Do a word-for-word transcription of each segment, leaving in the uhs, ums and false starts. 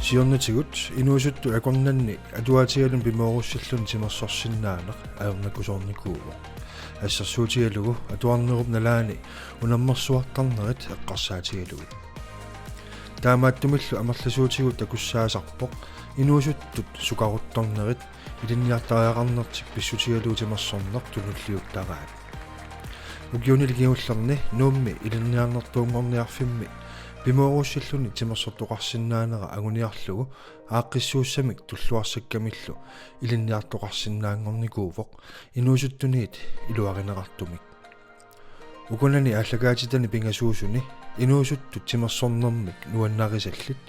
Siornatigut inuusuttut akornanni atuaatigaluni pimoorussilluni timersorsinnaaneq ajornakusoornikuuvoq. Assersuutigalugu atuarnerup nalaani unammersuartarnerit eqqarsaatigalugit. Taamaattumillu amerlasuutigut takussaasarpoq inuusuttut sukaruttornerit ilinniartariaqarnertik pissutigalugu timersorneq tunuliuttaraat. Ukiunili kingullerni Nuummi ilinniarnertuunngorniarfimmi pimoorussilluni timersortoqarsinnaanera anguniarlugu aaqqissuussamik tulluarsakkamillu ilinniartoqarsinnaanngornikuuvoq inuusuttuniit iluarineqartumik. Ukunani aallakaatitani pingasuusuni inuusuttut timersornermik nuannarisallit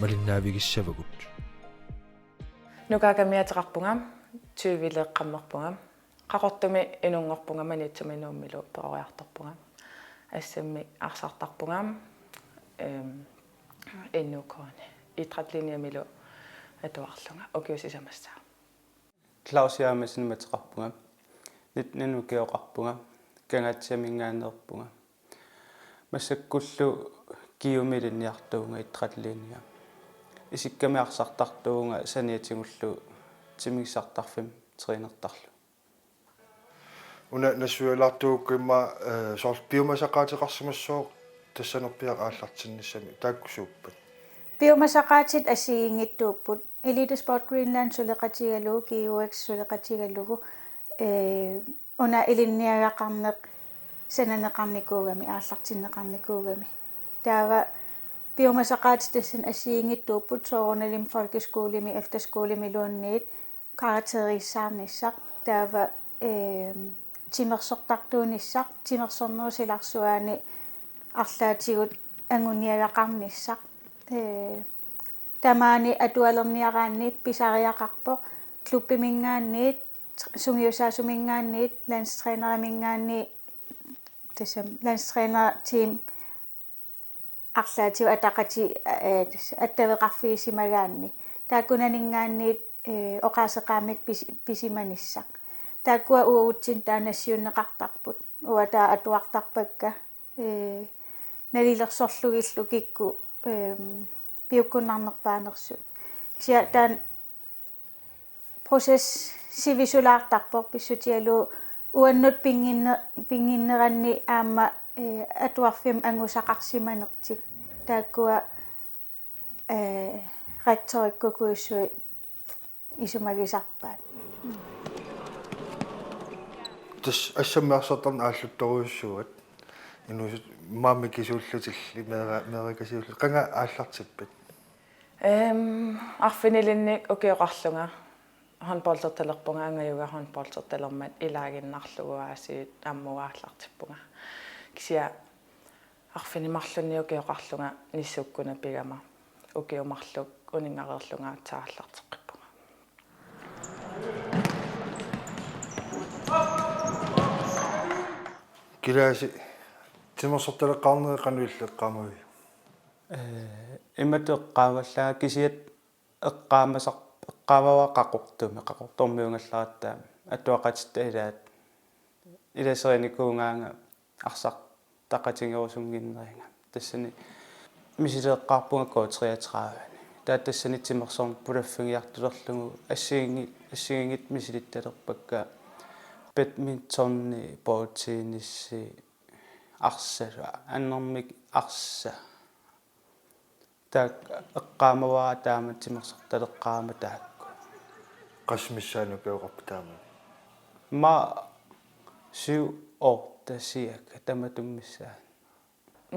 malinnaavigissavagut. Nuka Kamiateqarpunga, tyveleeqqammerpunga. Qaqortumi inunngorpunga, Maniitsumi Nuummilu peroriartorpunga. Assammik arsartarpunga, ehm, N U K-ni idrætslinjemilu atuarlunga ukiut sisamassaat. Claus Jørgensen ateqarpunga. Nittenit ukioqarpunga. Kangaatsiaminngaanneerpunga. Massakkullu GU-mi ilinniartuuvunga idrætslinjemi. Isikkamik arsartartuuvunga saniatigullu timissartarfimmi trænertarlunga. Una nassuialaartuugukku immaqa, eh, soorlu piumasaqaateqarsimassooq tassanerpiaq aallartinnissamik, taakku suuppat? Piumasaqaatit assigiinngitsuupput. Elite Sport Greenland suleqatigalugu, GUX suleqatigalugu, eh, una ilinniagaqarneq sananeqarnikuugami, aallartinneqarnikuugami. Taava piumasaqaatit tassani assigiinngitsuupput, soorunalimi folkeskolemi, efterskolemiluunniit karakterissaarnissaq, taava, ehm, timersortartuunissaq, timersornerup silarsuaani arlaatigut anguniagaqarnissaq. Eh, tamaani atualerniaraanni pisariaqarpoq klubbiminngaanniit, sungiusaasuminngaanniit, landstræneriminngaanniit, tassami landstrænerteam arlaatigut ataqati-, eh, attaveqarfigisimagaanni. Taakkunaninngaanniit, eh, oqaaseqaammik pis-, pisimanissaq. Taakkua uagutsinnut taanna nassiunneqartarput. Uanga taava atuartarpakka, eh, nalilersorlugillu kikkut, ehm, piukkunnarnerpaanersut. Kisianni taanna process sivisulaartarpoq pissutigalugu uannut pinnginne-, pinnginneranni aamma, eh, atuarfimmi angusaqarsimanertik. Taakkua, eh, rektorikkut kujussuit isumagisarpaat. Tassa assammik arsartarneq aalluttorujussuuat. Inuusut maani mikisuullutilli, meera-, meerakasiullutilli. Qanga aallartippat? Ehm, arfinilinnik ukioqarlunga håndboldertalerpunga, angajuga håndboldertalermat ilaaginnarlugu aasiit aamma aallartippunga. Kisianni arfineq-marlunni ukioqarlunga nissukkunna pigama, ukiut marluk uninngareerlunga aatsaat aallarteqqippunga. Kilaasi timersortaleqqaarneri qanoq illit eqqaamaviuk? Eh, imatut eqqaamallunga kisianni eqqaamasar-, eqqaamavara Qaqortumi, Qaqortormiungallaratta atuaqatitta ilaat. Ilaserinikuugaanga arsartaqatigerusunnginneriga. Tassani misileeqqaarpunga K treogtredive-ni. Taava tassani timersorneq pulaffigiartulerlugu assigiinngi-, assigiinngitsut misilittalerpakka badmintoni, bordtennisi, arsalu, annermik arsa. Taakku eqqaamavara taama timersortaleqqaarama taakku. Qassit missaanni ukioqarpit taama? Maani syv, otte cirka, tamatuma missaani.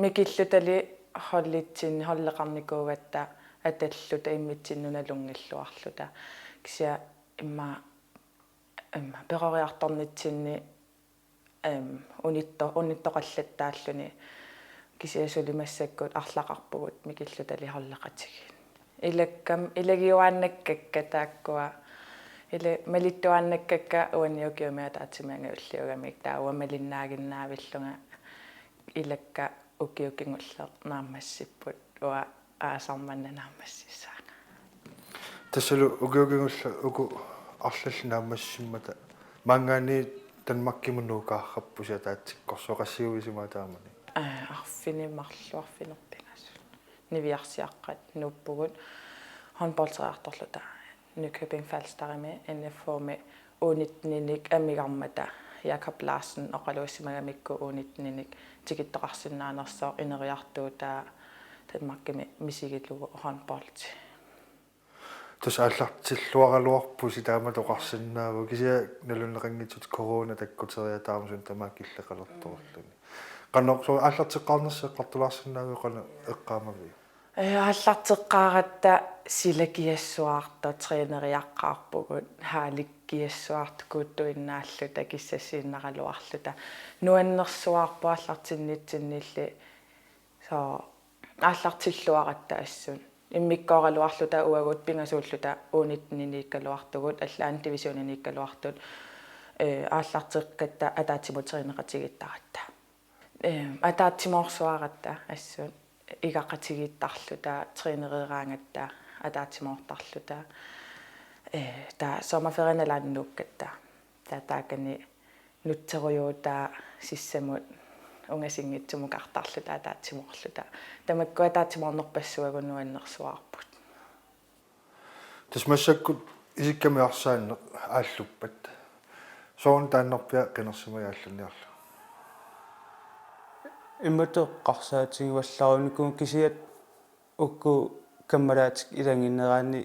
Mikillutali holditsinni holdeqarnikuugatta atalluta immitsinnut nalunngilluarluta. Kisianni immaqa, immaqa peroriartornitsinni, ehm, unitto-, unittoqallattaalluni, kisianni suli massakkut arlaqarpugut mikillutali holdeqatigiit. Ilakkam-, ilagiuaannakkakka taakkua, ila-, malittuaannakkakka uani ukiumi ataatsimi angajulliugamik, taava uanga malinnaaginnaavillunga ilakka ukiut kingulleq naammassipput. Uanga aasaq manna naammassissaanga. Tassalu ukiut kingulleq uku arlallit naammassimmata maanngaanniit Danmarkimut nuukaarrappusi ataatsikkorsuaq, qassiuisimaa taamani? Aa, arfineq-marluk, arfineq-pingasut. Niviarsiaqqat nuuppugut. håndbolderiartorluta Nykøbing Falsterimi N F H-mi U nitten-inik amigarmata Jakob Larsen oqaluussimagamikku U nitten-inik tikittoqarsinnaanersoq ineriartuutaa Danmarkimi misigilugu håndboldi. Tassa aallartilluaraluarpusi taamatut oqarsinnaavoq, kisianni nalunaqanngitsut corona takkuteriataarmat suna tamaat killeqalertorulluni. Qanoq soorlu aallarteqqaarnersi eqqartulaarsinnaaviuk, qanoq eqqaamaviuk? Ee, aallarteqqaaratta silakiassuartut træneriaqqaarpugut, haalikkiassuartut kuuttuinnaalluta kissassiinnaraluarluta. Nuannersuarput aallartinnitsinnilli, soorlu aallartilluaratta assut. Immikkooraluarluta uagut pingasuulluta U nitten-iniikkaluartugut, allaat divisioniniikkaluartut, ee, aallarteqqaaratta ataatsimut træneqatigiittaratta. Ee, ataatsimoorsuaratta assut, igaqatigiittarluta, trænereeraangatta ataatsimoortarluta. Ee, taava sommerferie nalaani nuukkatta. Taava taakani nutserujuutaa sissamut ungasinngitsumukartarluta ataatsimoorluta. Tamakkua ataatsimoornerpassuagut nuannersuarput. Tassa massakkut isikkamik arsaanneq aalluppat. Sooruna taannarpiaq qinersimagaalluniarlu? Imatut eqqarsaatigivallarunikuuvoq, kisianni uku kammalaatikka ilagineraanni,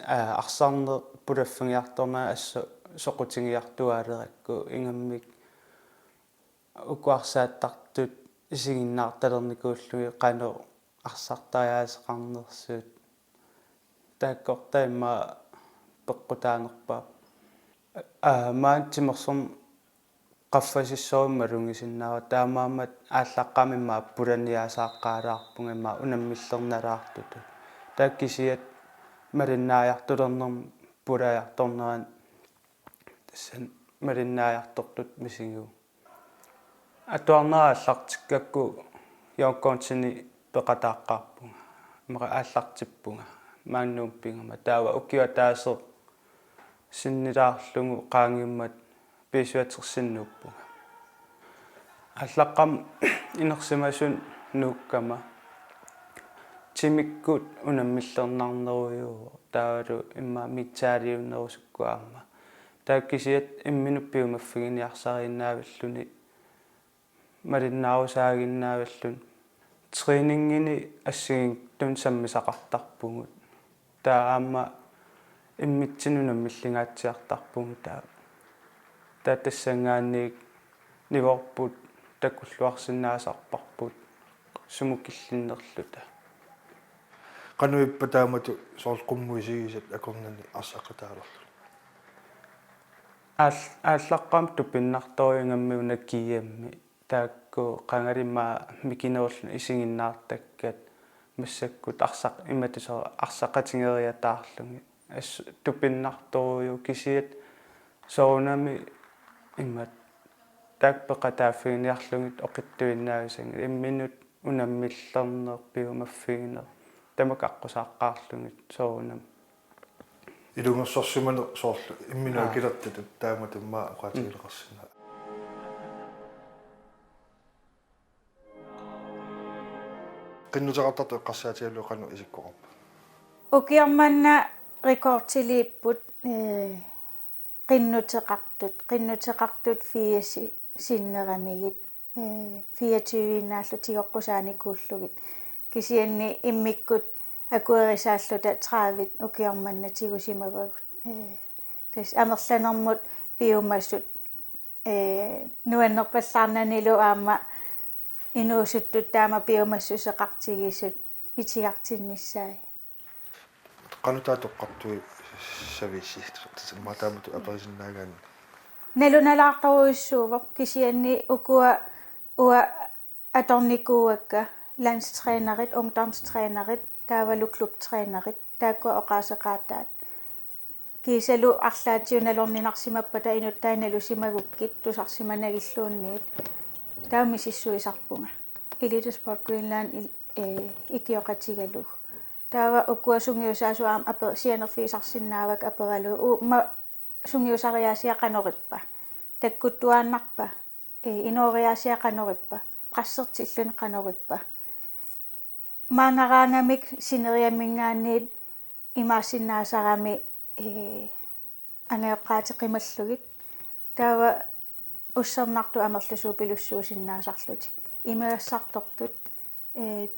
aa, arsarneq pulaffigiartornera assut soqutigiartuaalerakku, ingammik uku arsaattartut isiginnaartalernikuullugit qanoq arsartariaaseqarnersut. Taakkorta immaqa peqqutaanerpaaq. Aa, maani timersorneq qaffasissorujussuarmik malugisinnaavara, taamaammat aallaqqaammut immaqa pulaniaasaaqqaalaarpunga immaqa unammillernalaartutut. Taava kisianni malinnaajartulernermut pulajartornerani tassani malinnaajartortutut misigivunga. Atuarnera aallartikkakku Jørgen Goerenseniit peqataaqqaarpunga. Immaqa aallartippunga maani Nuummi pigama. Taava ukioq ataaseq sinnilaarlugu qaangiummat piisuatersinnuuppunga. Aallaqqaammut inersimasuni nuukkama timikkut unammillernarnerujuuvoq, taavalu immaqa mitaaliunerusukkut aamma. Taava kisianni imminut piumaffiginiarsariinnaavilluni malinnaarusaaginnaavilluni. Træningini assigiinngitsunik sammisaqartarpugut. Taava aamma immitsinnut unammillingaatsiartarpugut taava. Taava tassanngaanniit nivoorput takulluarsinnaasarparput sumut killinnerluta. Qanoq ippa taamatut soorlu qummut isigisat akornanni arsaqataalerluni? Aal-, aallaqqaammut tupinnartorujuuvoq ingammik una G M-i. Taakku qangali immaqa mikinerulluni isiginnaartakkat massakkut arsaq-, imatut soorlu arsaqatigeriataarlugit. Assut tupinnartorujuuvoq, kisianni soorunami imatut taakku peqataaffiginiarlugit oqitsuinnavisanngilaat, imminut unammillerneq, piumaffigineq, tamakku aqqusaaqqaarlugit soorunami. Ilungersorsimaneq soorlu imminut, aa, akilertatut taamatut immaqa oqaatigineqarsinnaavoq. Qinnuteqartartut eqqarsaatigalugu qanoq isikkoqarpa? Ukioq manna rekordiliipput, ee, qinnuteqartut, qinnuteqartut firsit sinneramigit, ee, fireogtyve-innaallu tigoqqusaanikuullugit. Kisianni immikkut akuerisaalluta tredive ukioq manna tigusimavagut. Ee, tassa amerlanermut piumasut, ee, nuannerpallaarnanilu aamma inuusuttut taama piumassuseqartigisut itigartinnissaat. Qanoq taava toqqartuit saviisi, tassa immaqa taamatut aperisinnaagaanni? Nalunalaartorujussuuvoq, kisianni ukua uanga atornikuuakka landstrænerit, ungdomstrænerit, taavalu klubtrænerit, taakkua oqaaseqaataat. Kiisalu arlaatigut nalorninarsimappata inuttai nalusimagukkit tusarsimanagilluunniit, taava misissuisarpunga. Elite Sport Greenland il-, ee, ikioqatigalugu. Taava ukua sungiusaasut aamma aper-, sianerfigisarsinnaavakka aperalugu: Uu, ma-, sungiusariaasia qanorippa? Takkuttuaannarpa? Ee, inooriaasia qanorippa? Pressertilluni qanorippa? Maangaraangamik sineriamminngaanniit imaassinnaasarami, ee, angajoqqaatit qimallugit. Taava ussernartut amerlasuupilussuusinnaasarlutik. Imagassartortut, ee,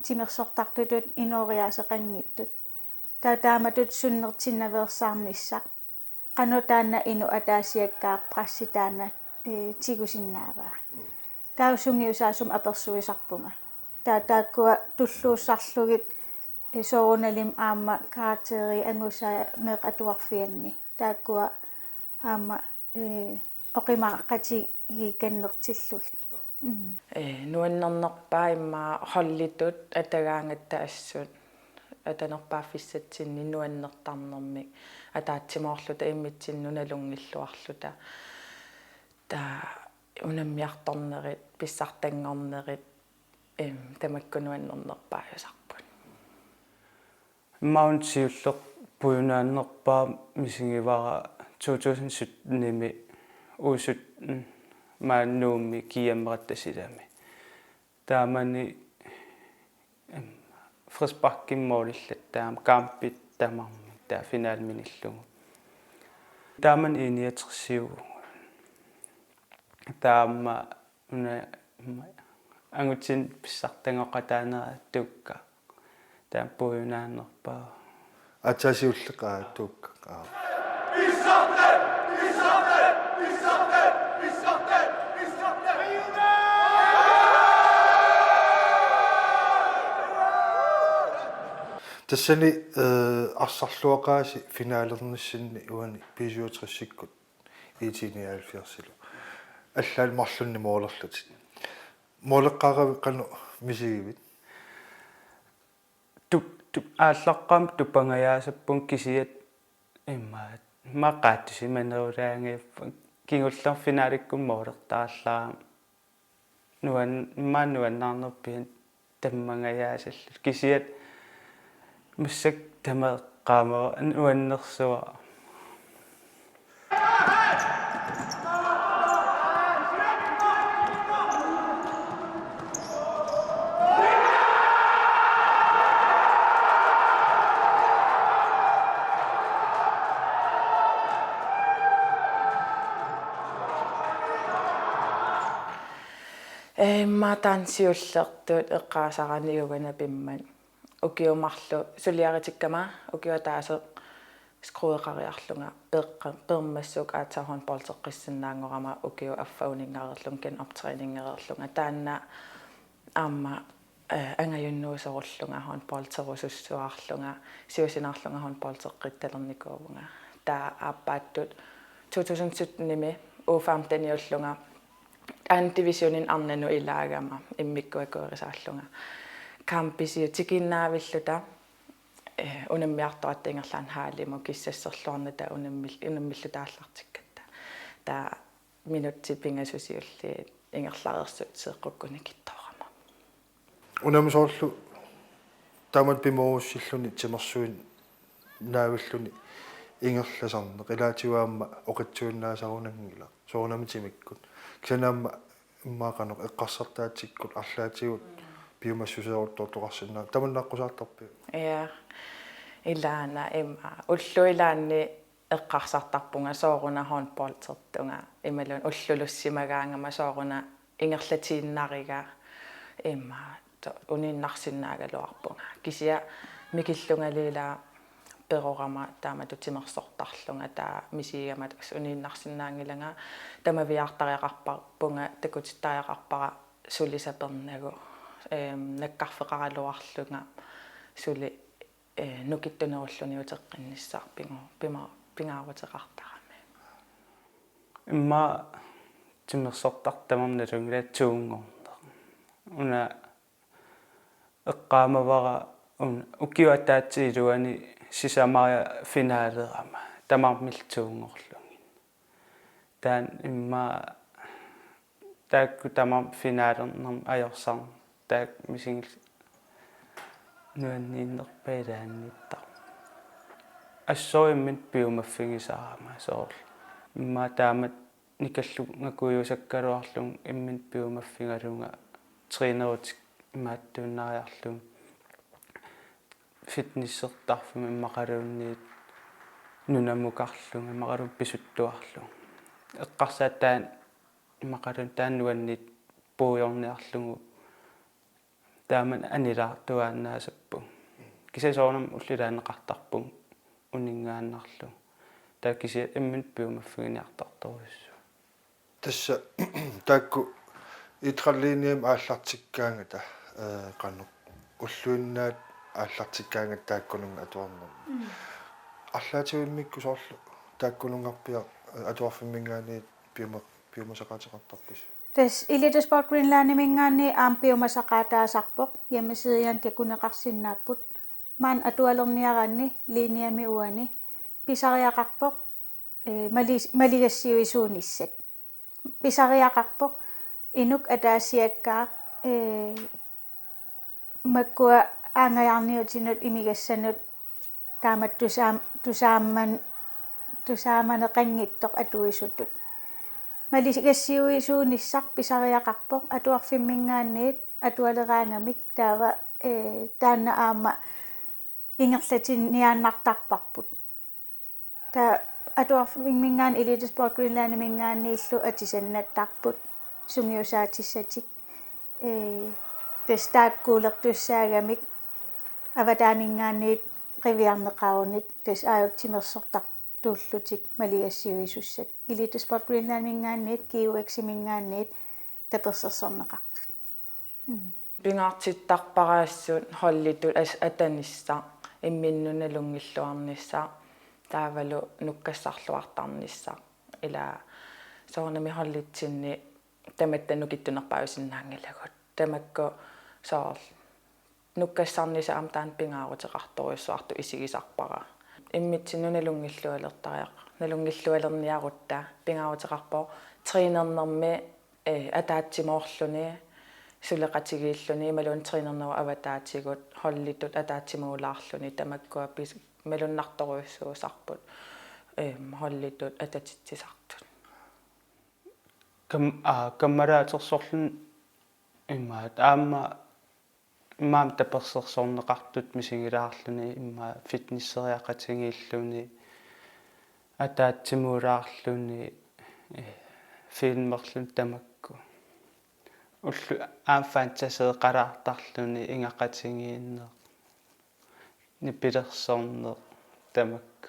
timersortartutut inooriaaseqanngitsut. Taava taamatut sunnertinnaveersaarnissaq. Qanoq taanna inuk ataasiakkaarpassi taanna, ee, tigusinnaavaa. Taava sungiusaasumik apersuisarpunga. Taava taakkua tulluussarlugit, ee, soorunalimi aamma karakterit angusaat meeqqat atuarfianni. Taakkua aamma, ee, oqimaaqatigiikannertillugit. Mm. Ee, nuannernerpaaq immaqa holditut atagaangatta assut atanerpaaffissatsinni nuannertarnermik ataatsimoorluta immitsinnut nalunngilluarluta. Taava unammiartornerit, pissartanngornerit, em, tamakku nuannernerpaajusarput. Maani siulleq pujunaannerpaaq misigivara to tusind syttenimi uusut, mm, maani Nuummi G M-eqatta silami. Taamani, em, frisparkimik målillattaaq aamma kampit tamarmik taava finalemik minillugu. Taamani I niogtresiuvugut. Taava aamma una, mm, angutinut pissartanngoqataanera Tuukka. Taanna pujunaannerpaaq. Aatsaat siulleq, aa, Tuukka. Aa. Tassani, ee, arsarluaqaasi finalernissinni uani B syvogtresikkut I T nioghalvfjerdsilu. Allaat marlunnik målerlutit. Måleqqaaravit qanoq misigivit? Tup-, tup-, aallaqqaammut tupangajaasapput kisiat immaqa, immaqa qaatsusimanerulaanngippat kingullermik finalekkunni målertarallarama nuan-, immaqa nuannaarnerpian tammangajaasallutik. Kisiat massakkut tamarmik eqqaamavara nuannersuaq. Immaqa taanna siullertut eqqaasarani uanga pimmat. Ukiut marluk suliaritikkama ukioq ataaseq skrueqariarlunga peqqa-, peermassuit aatsaat håndboldeqqissinnaanngorama ukiup affaa uninngareerlunga genoptræningereerlunga. Taanna aamma, eh, angajunnuuserullunga håndbolderusussuarlunga siusinaarlunga håndboldeqqittalernikuuvunga. Taava aappaattut to tusind syttenimi U femteniullunga anden divisionimi arnanut ilaagama immikkut akuerisaallunga kampisiutikinnavilluta, eh, unammiartoratta ingerlaannaq hallimut kissasserluarnata unammil-, unammillutaallartikkatta. Taava minutsit pingasut siulliit ingerlareersut seeqqukkunikittoorama. Unami soorlu taamatut pimoorussilluni timersuinnaavilluni ingerlasarneq ilaatigut aamma oqitsuinnaasarunanngilaq. Soorunami timikkut. Kisianni aamma immaqa qanoq eqqarsartaatsikkut arlaatigut piumassuseeruttortoqarsinnaavoq. Tamanna aqqusaartarpiuk? Ja. Ilaana immaqa ullut ilaanni eqqarsartarpunga sooruna håndboldertunga imaluunniit ullulussimagaangama sooruna ingerlatiinnariga immaqa to-, uniinnarsinnaagaluarpunga. Kisianni mikillungali ila perorama taamatut timersortarlunga taava misigigama tassa uniinnarsinnaanngilanga tamaviaartariaqarparpunga takutittariaqarpara suli sapernagu, eem, nakkarfeqaraluarlunga suli, ee, nukittunerulluni uteqqinnissaq pingu-, pima-, pingaaruteqartarami. Immaqa timersortartut tamarmik nalunngilaat tuunngorneq. Una eqqaamavara una ukiup ataatsip iluani sisamariaq finalerama tamarmillu tuunngorlugit. Taanna immaqa taakku tamarmik finalernermik ajorsarneq taakku misigillutik nuanniinnerpaat ilaanniittarmata. Assorujussuaq imminut piumaffigisarama soorlu. Immaqa taamatut nikallungakuusakkaluarlunga imminut piumaffigalunga trænerutit imaattuinnariarlugit. fitnessertarfimmi immaqaluunniit nunamukarlunga immaqaluunniit pisuttuarlunga. Eqqarsaat taanna immaqaluunniit taanna nuanniit puigorniarlugu taama anilaartuaannaasarpunga. Kisianni soorunami ullut ilaanneqartarpunga uninngaannarlugu. Taava kisianni imminut piumaffiginiartartorujussuuvoq. Tassa taakku idrætsliniami aallartikkaangata, eh, qanoq ulluinnaat aallartikkaangata taakkununnga atuarnermi. Mm. Arlaatigut immikkut soorlu taakkununngarpiaq, eh, atuarfimminngaanniit piuma-, piumasaqaateqartarpisi? Tassa Elitesport Greenlandiminngaanniit aamma piumasaqaataasarpoq, hjemmesidiani takuneqarsinnaapput. Maani atualerniaraanni liniami uani pisariaqarpoq, eh, mali-, maligassiuisuunissat. Pisariaqarpoq inuk ataasiakkaaq, eh, makkua aanngajaarniutinut imigassanut taamatut tusaam-, tusaamman-, tusaamaneqanngitsoq atuisutut. Maligassiuisuunissaq pisariaqarpoq atuarfimminngaanniit atualeraangamik taava, eh, taanna aamma ingerlatinniaannartarparput. Taava atuarfimminngaanniit Elitesport Greenlandiminngaanniillu atisannattarput sungiusaatissatik. Ee, tassa taakkuulertussaagamik avataaninngaanniit qiviarneqarunik tassa aajuku timersortartuullutik maligassiuisussat. Elitesport Greenlandiminngaanniit G U X-iminngaanniit tapersersorneqartut. Mm. Pingaartittarpara assut holditut as-, atanissaq, imminnut nalunngilluarnissaq, taavalu nukkassarluartarnissaq. Ila soorunami holditsinni tamatta nukittunerpaajusinnaanngilagut. Tamakku soorlu nukkassarnissaq aamma taanna pingaaruteqartorujussuartut isigisarpara. Imminnut nalunngillualertariaq-, nalunngillualerniarutta pingaaruteqarpoq trænernermi, eh, ataatsimoorluni, suleqatigiilluni, imaluunniit trænernerup avataatigut, holditut ataatsimuulaarluni, tamakkua pis-, malunnartorujussuusarput, em, holditut atatitsisartut. Kam-, aa, kammalaatersorluni imaat aamma Immaqa tapersersorneqartut misigilaarluni, immaqa fitnesseriaqatigiilluni, ataatsimuulaarluni, eh, filmerluni tamakku. Ullut aamma fantaseeqalaartarluni, ingaqatigiinneq, nipilersorneq tamakku.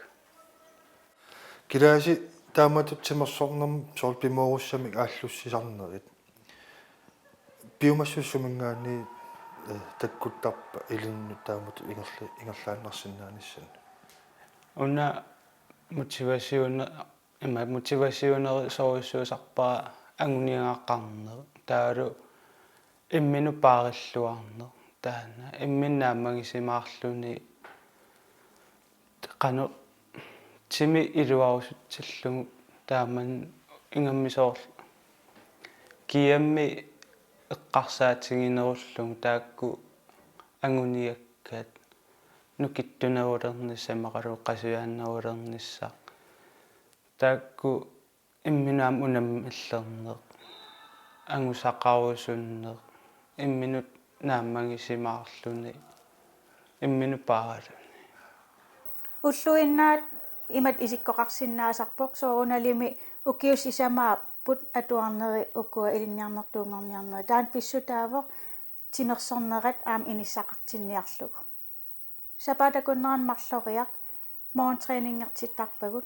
Kilaasi taamatut timersornermi soorlu pimoorussamik aallussisarnerit. Piumassusimingaanniit, eh, takkuttarpa ilinnut taamatut ingerla-, ingerlaannarsinnaanissannut? Una motivatione-, ima motivationerisorujussuusarpara anguniagaqarneq. Taavalu imminut paarilluarneq. Taanna imminut naammagisimaarluni qanoq timi iluarusutsillugu taamani ingammik soorlu kiammi eqqarsaatiginerullugu taakku anguniakkat nukittunerulernissaq imaluunniit qasujaannerulernissaq. Taakku imminut aamma unammillerneq, angusaqarusunneq, imminut naammagisimaarluni, imminut paaraluni. Ulluinnaat imatut isikkoqarsinnaasarpoq, soorunalimi ukiut sisamaapput atuarnerit ukua ilinniarnertuunngorniarnerit. Taanna pissutaavoq timersornerat aamma inissaqartinniarlugu. Sapaatip akunnerani marloriaq morgentræningertittarpagut.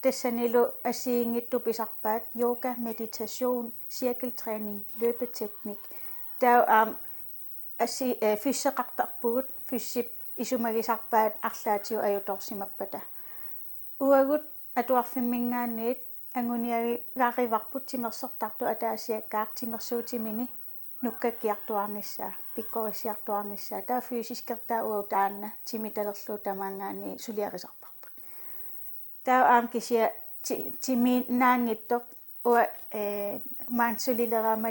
Tassanilu assigiinngitsut pisarpaat yoga, meditation, cirkeltræning, løbeteknik. Taava aamma assi-, eh, fysseqartarpugut, fyssip isumagisarpaat arlaatigut ajutoorsimappata. Uagut atuarfimminngaanniit anguniagarivarput timersortartut ataasiakkaat timersuutimini nukkakkiartuaarnissaa, pikkorissiartuaarnissaa. Taava fysiskertaa uagut taanna timitalerlugu tamaanngaanniit suliarisarparput. Taava aamma kisianni ti-, timinnaanngitsoq uanga, eh, maani sulileraangama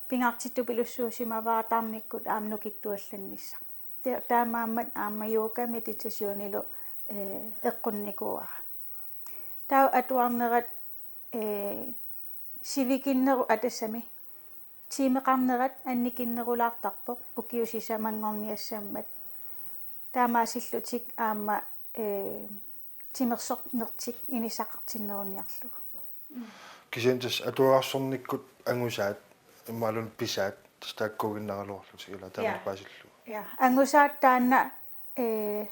pingaartittupilussuusimavara tarnikkut aamma nukittuallannissaq. Te-, taamaammat aamma yoga meditationilu, eh, eqqunnikuuara. Taava atuarnerat, eh, sivikinneru-, aa, tassami tiimeqarnerat annikinnerulaartarpoq ukiut sisamanngorniassammat. taamaasillutik aamma, ee, timersornertik inissaqartinneruniarlugu. Kisianni tassa atuarsornikkut angusaat imaluunniit pisaat tassa taakkuuginnaraluarlutik ilaa taama. Ja. Paasillugu. Ja, angusaat taanna, ee,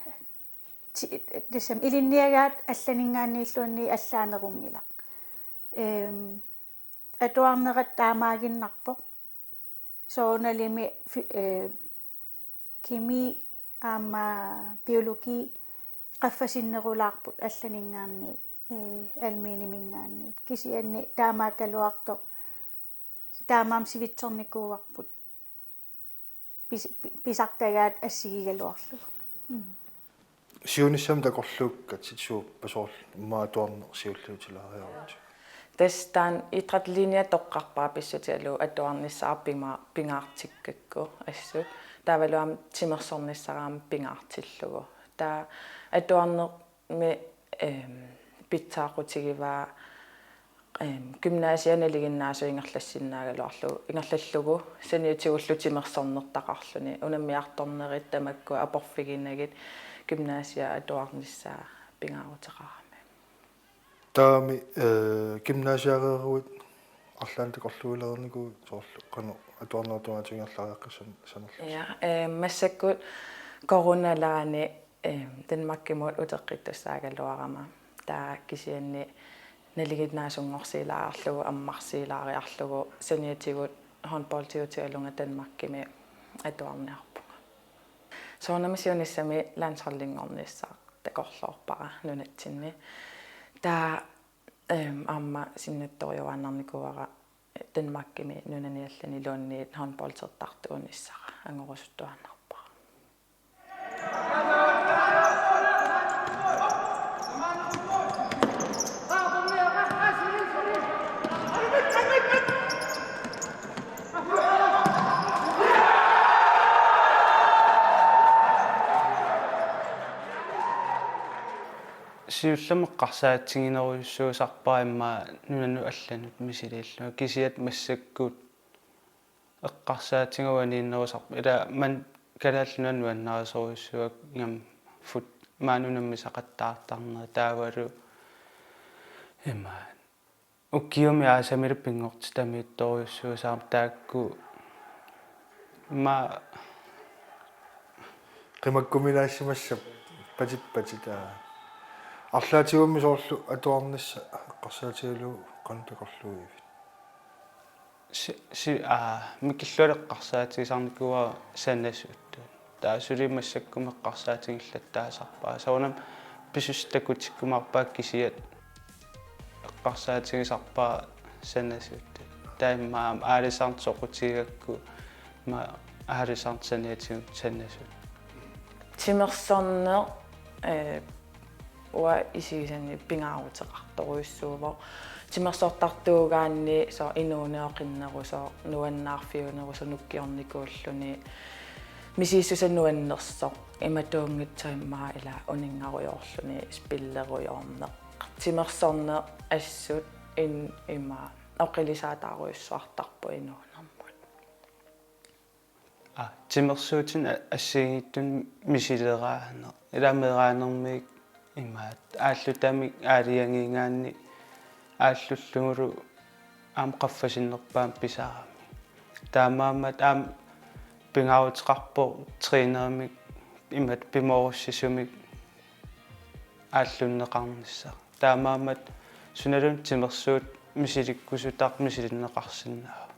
ti-, tassami ilinniagaat allaninngaanniilluunniit allaanerunngilaq. Ehm, atuarnerat taamaaginnarpoq. Soorunalimi fi-, ee, kemi aamma biologi qaffasinnerulaarput allaninngaanniit, ee, almeniminngaanniit. Kisianni taamaakkaluartoq taamaammat sivitsornikuuarput. Pis-, pi-, pisartagaat assigigaluarlugu. Mm. Siunissami takorluukkatit suuppat soorlu immaqa atuarneq siulliutilaariaruk? Tassa taanna idrætslinje toqqarpara pissutigalugu atuarnissara pima-, pingaartikkakku assut. Taavalu aamma timersornissara aamma pingaartillugu. Taava atuarnermi, ehm, pitsaaqutigivaa, ehm, gymnasiat nalinginnaasut ingerlassinnaagaluarlugu, ingerlallugu saniatigullu timersornertaqarluni. Unammiartornerit tamakku aporfiginagit gymnasiat atuarnissaa pingaaruteqarami. Taavami, ee, gymnasiareeruit arlaannik takorluuilereernikuuit soorlu qanoq atuarnerup tungaatigut ingerlariaqqissanerlutit? Ja, ee, massakkut coronalaani, ee, Danmarkimut uteqqittussaagaluarama. Taava kisianni nalinginnaasunngorsiilaariarlugu, ammarsiilaariarlugu, saniatigut håndboldiutigalunga Danmarkimi atuarniarpunga. Soorunami siunissami landsholdinngornissaq takorloorpara nunatsinni. Taava, ehm, aamma sinnattorujuaannarnikuuara Danmarkimi nunani allaniluunniit håndboldertartuunissara angorusuttuaannarpara. Siullermik eqqarsaatiginerujussuusarpara immaqa nunanut allanut misiliillunga, kisianni massakkut eqqarsaatigalugu aniinnerusarpara, ila maani Kalaallit Nunaat nuannarisorujussuuakka ingammik fut-, maani unammisaqattaartarnerat, taavalu imaat ukiumi aasamilu pinngortitamiittorujussuusarami, taakku immaqa qimakkuminaassimassapput patippatit, aa. Arlaatigummi soorlu atuarnissaq eqqarsaatigalugu qanoq takorluuivit? Si-, si-, aa, mikillualu eqqarsaatigisarnikuuara sanasuttut. Taava suli massakkumut eqqarsaatigillattaasarpara. Soorunami pisussat takutikkumaarpaat, kisianni eqqarsaatigisarpara sanasuttut. Taava immaqa aalisarnut soqutigigakku immaqa aalisarnut saniatigut sanasuttut. Timersorneq, ee, uanga isigisannut pingaaruteqartorujussuuvoq. Timersortartuugaanni soorlu inuunerup qinnerusoq, nuannaarfiunerusoq, nukkiornikuulluni, misissusaa nuannersoq, imatuunngitsoq immaqa ila uninngarujoorluni spillerujoorneq. Timersorneq assut in-, immaqa oqilisaataarujussuartarpoq inuunermut. Aa, timersuutinik a-, assigiinngitsunik misileraaneq. Ila meeraanermik imaattoq aallutamik aalajangiigaanni aallullugulu aamma qaffasinnerpaamik pisarami. Taamaammat aamma pingaaruteqarpoq trænerimik imaattoq pimoorussisumik aallunneqarnissaq. Taamaammat sunaluunniit timersuut misilikkusutaq misilinneqarsinnaavoq.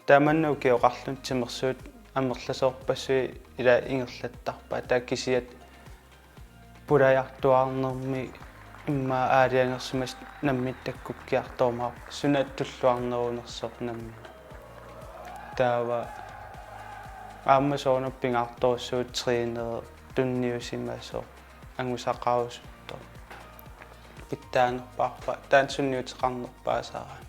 Tamanna ukioqarluni timersuut amerlasoorpassuit ila ingerlattarpaat. Taava kisianni pulajartuaarnermi immaqa aalajangersimasoq nammineq takkukkiartorumaarpoq, suna tulluarnerunersoq nammineq. Taava aamma soorunami pingaartorujussuuvoq træneri tunniusimasoq angusaqarusuttoq pitsaanerpaarpaa, taanna sunniuteqarnerpaasarami.